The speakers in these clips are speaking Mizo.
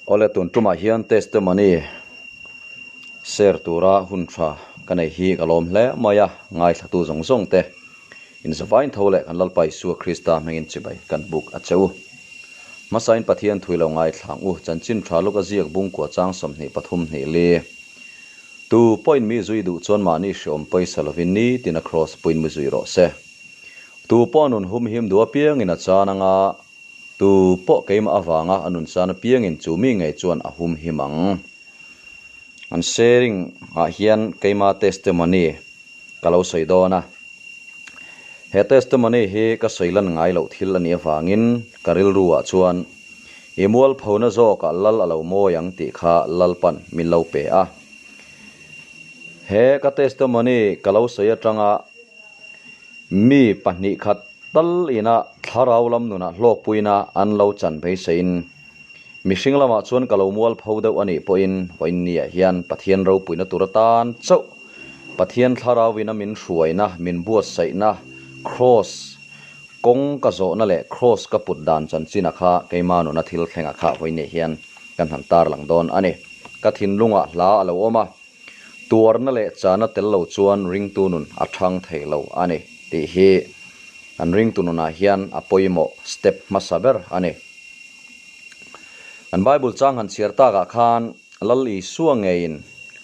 Awle tun tumah hian testimony share tura hun tha ka nei hi ka lawm hle mai a, ngaithlatu zawng zawng te inzavain tho leh kan Lalpa Isua Krista hmingin chibai kan buk a che u. Hmasain Pathian thui lo ngaithlang u chanchin tha luk a ziak bungkua chang 23 hnih li. Tu pawhin mi zui duh chuan mahni hreawm pawisa lovin nitin a kraws puiin mi zui rawh se. Tu pawh nun humhim duh apiangin a chan anga tu pawh keimah avanga a nun chan apiangin chu mi ngei chuan a humhim ang. An sharing ah hian keima testimony ka lo sawi dawn a. He testimony hi ka sawi lan ngai loh thil a nih avangin ka rilru ah chuan i mualphona zawkah lal a lo mawi ang tih kha Lalpan min lo pe a. He ka testimony ka lo sawi atanga mi pahnih khat tal ina thlarau lam nunah hlawkpuina an lo chan beiseiin mihring lamah chuan ka lo mualpho deuh a nih pawhin vawiinniah hian Pathian ropuina tur atan chauh Pathian thlarauina min hruaina, min buatsaihna, kraws kawng ka zawhna leh kraws ka put dan chanchina kha keima nuna thil thlenga kha vawiinniah hian kan han tarlang dawn a ni. Ka thinlungah hla a lo awm a. Tuarna leh chana tel lo chuan ringtu nun a thang thei lo a ni tih hi an ringtu nunah hian a pawimawh step hmasa ber a ni. Kan Bible chang han chhiar takah khan Lal Isua ngeiin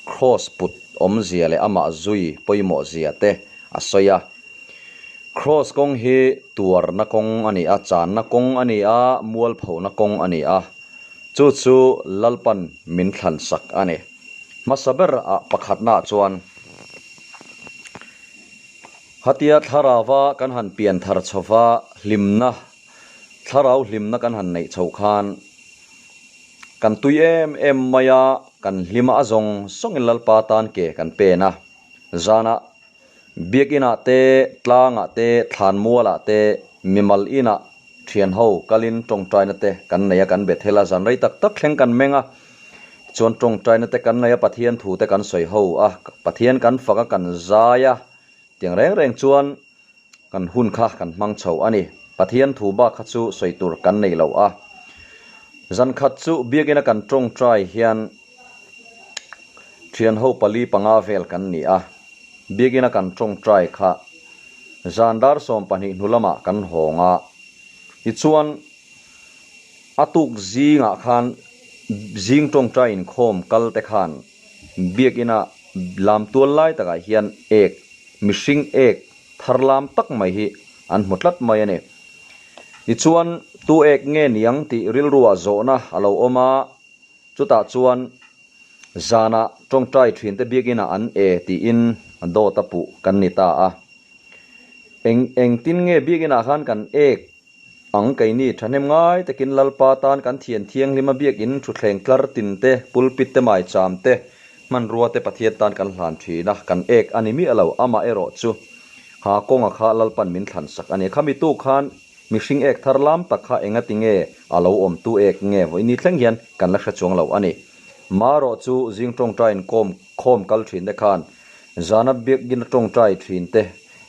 Kraws put awmzia leh amah zui pawimawh zia te a sawi a. Kraws kawng hi tuarna kawng a ni a, channa kawng a ni a, mualphona kawng a ni a. Chu chu Lalpan min thlan sak a ni. Hmasa ber ah pakhatna chuan Hatia thlarauva kan han pian thar chhova hlimna, thlarau hlimna kan han neih chho khan kan tui em em mai a, kan hlima a zawng zawngin Lalpa tan ke kan pen a. Zanah Biakinah te, tlangah te, thlanmualah te, mimal inah Thian ho kalin tawngtaina te kan nei a, kan be thel a, zan rei tak tak thleng kan meng a, chuan tawngtaina te kan nei a, Pathian thu te kan sawi ho a, Pathian kan fak a, kan zai a, tiang reng reng chuan kan hun kha kan hmang chho a ni. Pathian thu bak kha chu sawi tur kan nei lo a. Zan khat chu biakina kan tawngtai hian thian ho pali panga vel kan ni a, biakina kan tawngtai kha Zan dar 12 hnu lamah kan hawng a, tichuan a tuk zingah khan zing tawngtai inkhawm kal te khan biakina lam tual lai takah hian ek, mihring ek thar lam tak mai hi an hmu tlat mai a ni. Tichuan tu ek nge niang tih rilruah zawhna a lo awm a, Chutah chuan zanah tawngtai thinte biakinah an e tiin dawt a puh kan ni ta a. Eng engtin nge biakinah khan kan ek ang keini thahnem ngai takin Lalpa tan kan thian thianghlim a biakin thutthleng tlar tin te, pulpit te maicham te, hmanrua te Pathian tan kan hlan thin a, kan ek a ni miah lo, amaherawh chu ha kawnga kha Lalpan min thlan sak a ni. Khami tu khan Mihring ek thar lam tak kha enga ti nge a lo awm tu ek nge vawiini thleng hian kan la hre chuang lo a ni. Marawh chu zing tawngtaiin kawm khawm kal thin te khan zana biakina tawngtai thin te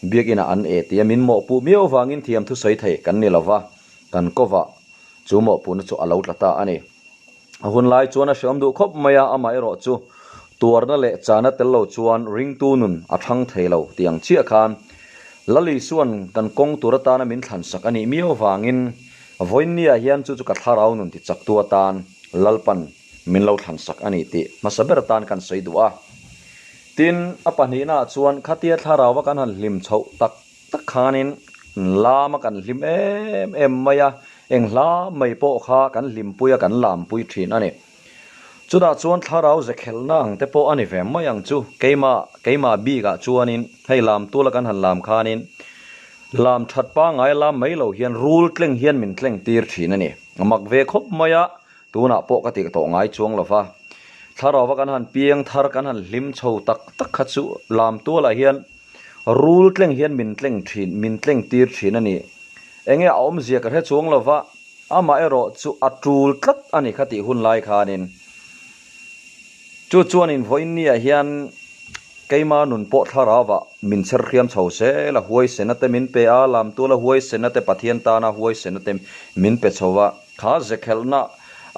biakinah an e tia min mawhpuh miau vangin thiam thusawi thei kan ni lova, kan kovah chu mawhpuhna chu a lo tla ta a ni. A hun lai chuan a hreawm duh khawp mai a, amaherawh chu tuarna leh chana tel lo chuan ringtu nun a thang thei lo tih ang chiah khan Lal Isua'n kan kawng tur atana min thlan sak a nih miau vangin vawiinniah hian chu chu ka thlarau nun ti chaktu atan Lalpan min lo thlan sak a ni tih hmasa ber atan kan sawi duh a. Tin, a pahnihnaah chuan khatia thlarauva kan han hlim chhoh tak tak khanin lama kan hlim em em mai a, eng hla mai pawh kha kan hlimpui a, kan lampui thin a ni. Chutah chuan thlarau ze khelhna ang te pawh a ni ve mai ang chu, keimah keimah bikah chuanin hei lam tula kan han lam khanin lam that pangngai lam mai lo hian rul tleng hian min tleng tir thin a ni. A mak ve khawp mai a, tunah pawh ka tih tawh ngai chuang lo va. Thlarauva kan han piang thar kan han hlim chho tak tak kha chu lam tualah hian Rul tleng hian min tleng thin, min tleng tir thin a ni. Enge a awmzia ka hre chuang lo va, amah erawh chu a tul tlat a ni kha tih hun lai khanin. Chu chuanin vawiinniah hian keima nun pawh thlarauah min chher hriam chho zel a, huaisena te min pe a, lamtuala huaisena te, Pathian tana huaisena te min pe chho va, kha zekhelhna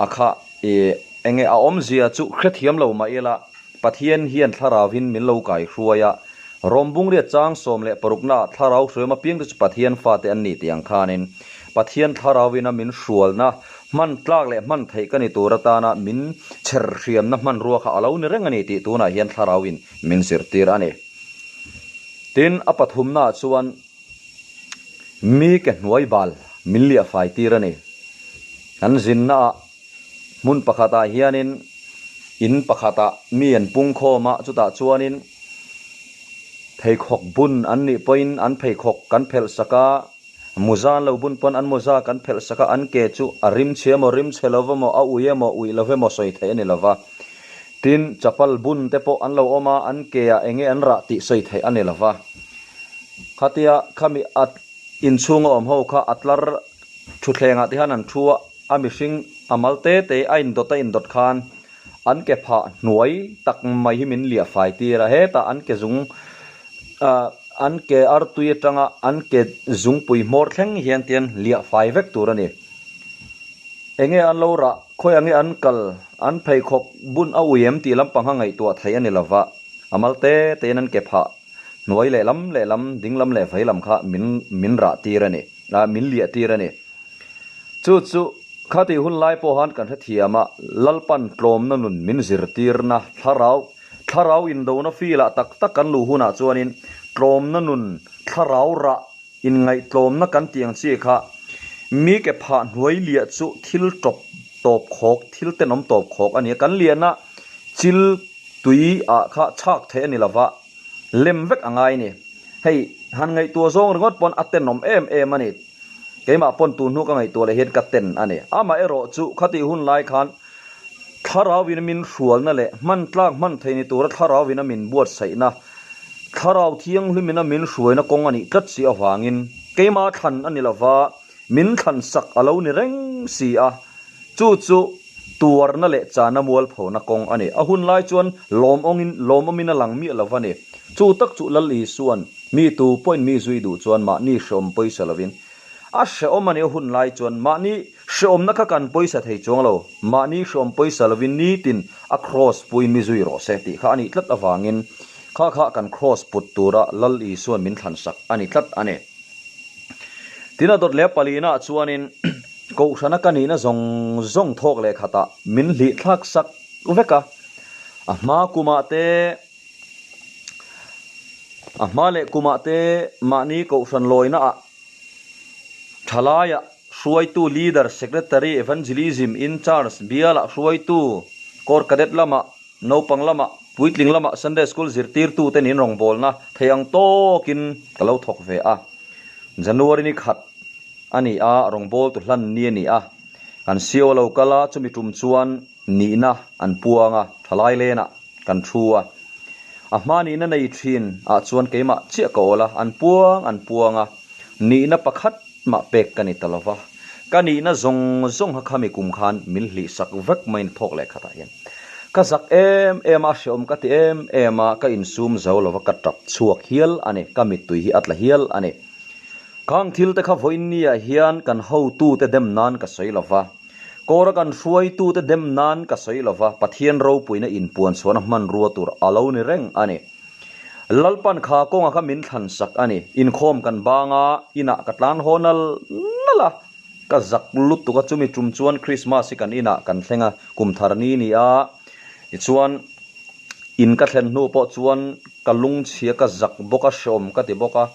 a kha. Ih, enge a awmzia chu hrethiam lo mah ila, Pathian hian thlarauvin min lo kaihruai a, Rom bungriat chang 16 naah thlarau hruaim apiang te chu Pathian fate an ni tih ang khanin Pathian thlarauvin a min hrualna hman tlak leh hman theih ka ni tur atana min chher hriamna hmanrua kha a lo ni reng a ni tih tunah hian thlarauvin min zirtir a ni. Tin, a pathumnaah chuan Mi ke hnuai bal min liah fai tir a ni. Kan zinnaah hmun pakhatah hianin in pakhatah mi an pung khawm a, chutah chuanin pheikhawk bun an nih pawhin an pheikhawk kan phelh sak a, mawza an lo bun pawn an mawza kan phelh sak a, an ke chu a rim chhe emaw rim chhe lo emaw a ui emaw uih lo emaw sawi theih a ni lo va. Tin, chapal bun te pawh an lo awm a, an ke ah enge an rah tih sawi theih a ni lo va. Khatia khami a inchhunga awm ho kha a tlar thutthleng ah te hian an thu a, a mihring a mal te te a indawt a indawt khan an ke phah hnuai tak mai hi min liah fai tir a, hetah an ke zung ah an ke artui atanga an ke zungpui hmawr thleng hian tian liah fai vek tur a ni. Enge an lo rah, khawiah nge an kal, an pheikhawk bun a ui em tih lampang kha ngaihtuah theih a ni lova, a mal te tein an ke phah hnuai lehlam lehlam, dinglam leh veilam kha min min rah tir a ni, ah min liah tir a ni. Chu chu khatih hun lai pawh han kan hrethiam a, Lalpan tlawmna nun min zirtirna thlarau, thlarau indona filah tak tak kan luh hunah chuanin tlawmna nun thlarau rah Inngaihtlawmna kan tih ang chi kha mi ke phah hnuai liah chu thil tawp tawp khawk, thil tenawm tawp khawk a ni a. Kan liahna chil tui ah kha chhak theih a ni lova, lem vek a ngai a ni. Hei, han ngaihtuah zawng ringawt pawn a tenawm em em a ni. Keimah pawn tun hnu ka ngaihtuah leh hian ka ten a ni. Amaherawh chu khatih hun lai khan Thlarauin min hrualna leh hman tlak hman thei ni tura Thlarauin a min buatsaihna, Thlarau Thianghlimin a min hruaina kawng a nih tlat si avangin keima thlan a ni lova, min thlan sak a lo ni reng si a, chu chu tuarna leh chana mualphona kawng a ni. A hun lai chuan lawmawngin lawmawmin a lang miah lova ni. Chu tak chu Lal Isua'n mi tu pawhin mi zui duh chuan mahni hreawm pawisa lovin A hrehawm a nih hun lai chuan mahni hrehawmna kha kan pawisa thei chuang lo, mahni hrehawm pawisa lovin nitin a kraws puin mi zui rawh se tih kha a nih tlat avangin kha kha kan kraws put tura Lal Isua'n min thlansak a ni tlat a ni. Tin a dawt leh a palina ah chuanin Kohhrana ka nihna zawng zawng thawk leh khatah min hlih thlak sak vek a, a hma kumah te, A hma leh kumah te mahni kohhran lawina ah thalaiah hruaitu leader, secretary, evangelism in charge, bialah hruaitu, corps cadet lamah, naupang lamah, puitling lamah Sunday school zirtirtu te nin rawngbawlna thei ang tawkin ka lo thawk ve a. January ni khat a ni a, rawngbawltu hlan ni a ni a, kan CO lo kal a, chumi tum chuan nihna an puang a, thalai lenah kan thu a. A hma nihna nei thin ah chuan keimah chiah ka awl a, an puang an puang a, nihna pakhat mah pek ka ni ta lo va. Ka nihna zawng zawng kha khami kum khan min hlih sak vek maiin thawk leh khatah hian ka zak em em a, hrehawm ka ti em em a, ka insum zo lo va, ka tap chhuak hial a ni, ka mittui hi a tla hial a ni. Khang thil te kha vawiinniah hian kan hotute dem nan ka sawi lo va. Kawra kan hruaitute dem nan ka sawi lo va, Pathian ropuina inpuan chhuahna hmanrua tur a lo ni reng a ni. Lalpan kha kawnga kha min thlan sak a ni. Inkhawm kan bang a, inah ka tlan haw nal nal a, ka zak lutuk a, chumi tum chuan Krismas hi kan inah kan thleng a, kum thar ni ni a, tichuan In ka thlen hnu pawh chuan ka lungchhia ka zak bawk a, hreawm ka ti bawk a,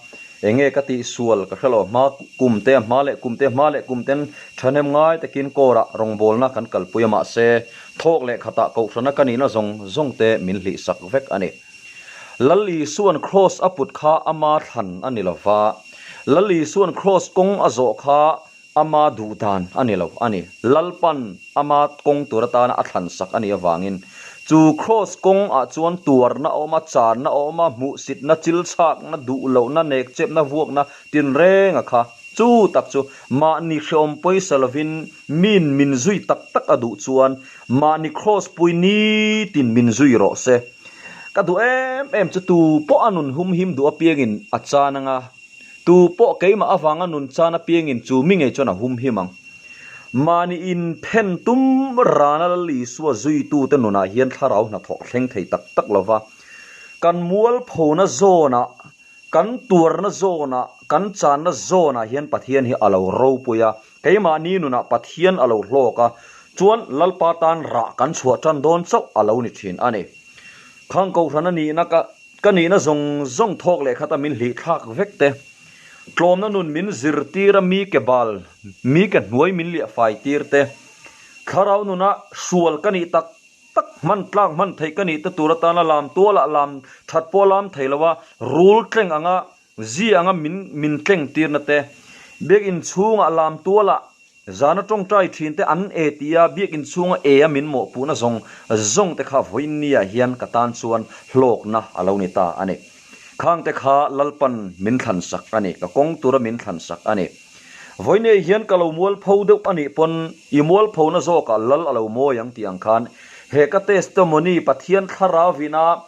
enge ka tih sual ka hre lo, hma kum te, hma leh kum te, hma leh kum ten thahnem ngai takin kawrah rawngbawlna kan kalpui a, mahse thawk leh khatah kohhrana ka nihna zawng zawng te min hlih sak vek a ni. Lal Isua'n Kraws a put kha ama thlan a ni lova, Lal Isua'n Kraws kawng a zawh kha Ama duh dan a ni lo a ni. Lalpan ama kawng tur atana a thlan sak a nih avangin chu kraws kawng ah chuan tuarna a awm a, channa a awm a, hmuhsitna, chilchhakna, duh lohna, nekchepna, vuakna tinreng a kha. Chu tak chu mahni hreawm pawisa lovin min min zui tak tak a duh chuan mahni kraws pui nitin min zui rawh se. Ka duh em em chu tu pawh a nun humhim duh apiangin a chan anga. Tu pawh keimah avanga nun chan apiangin chu mi ngei chuan a hum him ang. Mahni inphen tum rana Lal Isua zuitute nunah hian thlarau hnathawh thleng thei tak tak lo va, kan mualphona zawnah, kan tuarna zawnah, kan channa zawnah hian Pathian hi a lo ropui a, keimahni nunah Pathian a lo hlawk a, chuan Lalpa tan rah kan chhuah tan dawn chauh a lo ni thin a ni. Khang Kohhran a nihna ka Ka nihna zawng zawng thawk leh khata min hlih thlak vek te. Tlawmna nun min zirtir a mi ke bal, mi ke hnuai min liah fai tir te. Thlarau nuna hrual ka nih tak tak hman tlak hman theih ka nih te tur atana lam tualah lam that pawh lam thei lo a, rul tleng anga zi anga min min tleng tirna te. Biakinn chhungah lam tualah Zana tawngtai thin te an e ti a, biakinn chhunga e a min mawhpuhna zawng zawng te kha vawiinniah hian ka tan chuan hlawkna a lo ni ta a ni. Khang te kha Lalpan min thlan sak a ni, ka kawng tura min thlan sak a ni. Vawiinniah hian ka lo mualpho deuh a nih pawn i mualphona zawkah Lal a lo mawi ang tih ang khan he ka testimony Pathian thlarauin a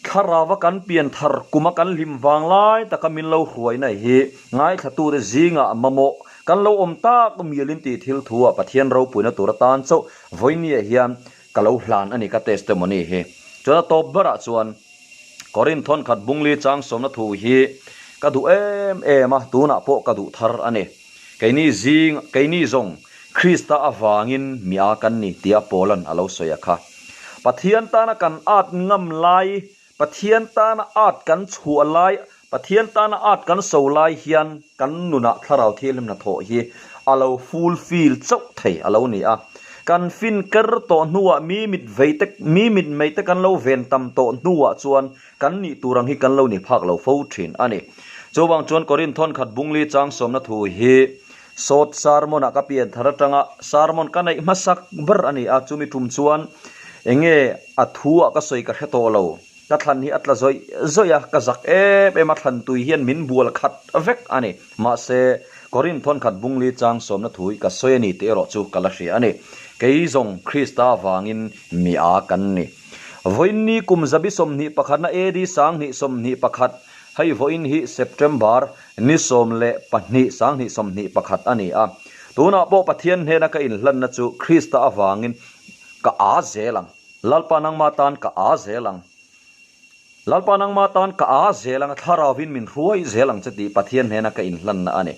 Thlarauva kan pian thar kuma kan hlim vang lai taka min lo hruaina hi ngaithlatute zingah mamawh kan lo awm tak mialin tih thil thu ah Pathian ropuina tur atan chauh vawinia hian ka lo hlan a ni ka testimony hi. Chuan a tawp berah chuan Korinth thawnkhat bungli chang sawmna thu hi ka duh em em a, tunah pawh ka duh thar a ni. Keini zing, keini zawng Krista avangin mi a kan ni tia Paula'n a lo sawi a kha. Pathian tana kan at ngam lai, Pathian tana at kan chhuah lai, Pathian tana at kan so lai hian kan nunah Thlarau Thianghlim hnathawh hi a lo fulfill chauh thei a lo ni a. Kan fin ker tawh hnuah mi mit vei te, mi mit mei te kan lo ven tam tawh hnuah chuan Kan nih tur ang hi kan lo ni phak lo fo thin a ni. Chuvang chuan Korinth thawnkhat bungli chang sawmna thu hi sawt sermon ah ka pian thar atanga sermon ka neih hmasak ber a ni a, chumi tum chuan enge a thu ah ka sawi ka hre tawh lo. Ka thlan hi a tla zawih zawih a, ka zak em em a, thlan tui hian min bual khat vek a ni. Mahse, Korinth thawnkhat bungli chang sawmna thu hi ka sawi a ni tih erawh chu ka la hria a ni. Kei zawng Krista vangin mi a kan ni. Vawiinni kum zabi 21 na AD 2021, hei vawiin hi September ni 12 2021 a ni a. Tunah pawh Pathian hnena ka inhlanna chu Krista avangin ka aa zel ang. Lalpa nangma tan ka aa zel ang. Lalpa nangma tan ka aa zel ang, Thlarauvin min hruai zel ang che tih Pathian hnena ka inhlanna a ni.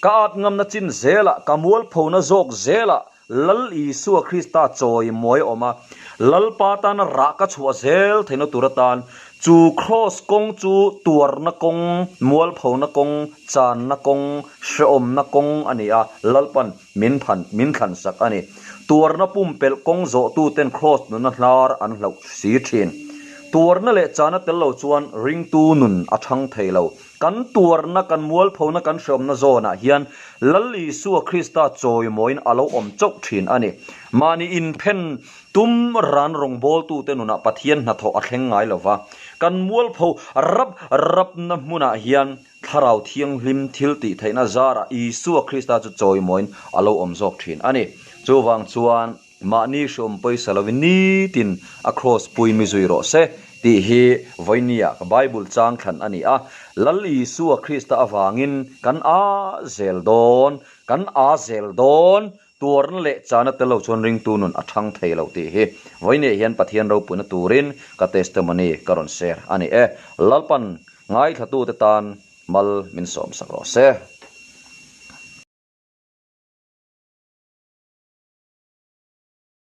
Ka at ngamna chin zelah, ka mualphona zawk zelah, Lal Isua Krista chawi mawi a awm a, Lalpa tana rah ka chhuah zel theihna tur atan chu Kraws kawng chu tuarna kawng, mualphona kawng, channa kawng, hrehawmna kawng a ni a, Lalpan min phan, min thlansak a ni. Tuarna pumpelh kawng zawhtuten Kraws nuna hnar an hlauh si thin. Tuarna leh chana tel lo chuan ringtu nun a thang thei lo. Kan tuarna, kan mualphona, kan hreawmna zawnah hian Lal Isua Krista chawimawiin a lo awm chauh thin a ni. Mahni inphen tum ran rawngbawltute nunah Pathian hnathawh a thleng ngai lo va. Kan mualpho rap rapna hmunah hian Thlarau Thianghlim thil tih theihna zarah Isua Krista chu chawimawiin a lo awm zawk thin a ni. Chuvang chuan. Mahni hreawm pawisa lovin nitin a kraws pui mi zui rawh se tih hi vawinia ka Bible chang thlan a ni a. Lal Isua Krista avangin kan a zel dawn, kan a zel dawn, tuarna leh chana tel lo chuan ringtu nun a thang thei lo tih hi vawinia hian Pathian ropuina turin ka testimony ka rawn share a ni e. Lalpan ngaithlatute tan mal min sawmsak rawh se.